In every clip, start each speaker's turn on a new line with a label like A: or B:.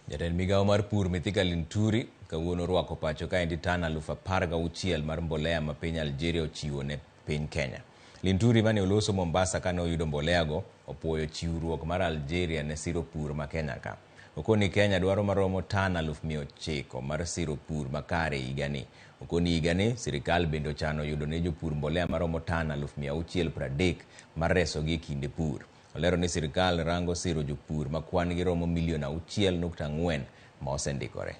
A: Jatend migawo mar pur Mithika Linturi kawuono orwako pacho kaendi tan 16,000 mar mbolea ma piny Algeria ochiwo ne piny Kenya. Linturi mane oloso Mombasa kane oyudo mbolea go opuoyo chiwruok mar Algeria ne siro pur ma Kenya ka. Okoni Kenya dwaro maromo tan 900,000 mar siro pur makare higani. Okoni higani sirikal bende ochano yudo ne jopur mbolea maromo tan 630,000 mar resogi e kinde pur. Olero ni sirikal rango siro jopur ma kwan gi romo milion 6.4 ma osendikore.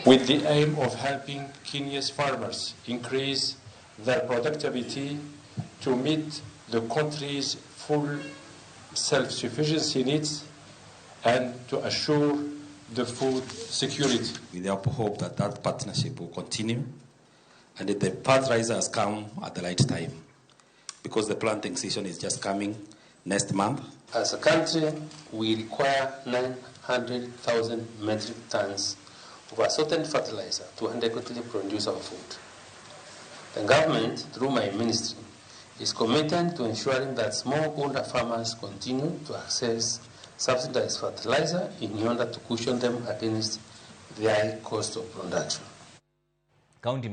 B: With the aim of helping Kenya's farmers increase their productivity to meet the country's full self-sufficiency needs and to assure the food security.
C: We therefore hope that that partnership will continue and that the fertilizer has come at the right time, because the planting season is just coming next month.
D: As a country, we require 900,000 metric tons of a certain fertilizer to adequately produce our food. The government, through my ministry, is committed to ensuring that smallholder farmers continue to access subsidized fertilizer in order to cushion them against the high cost of production.
A: County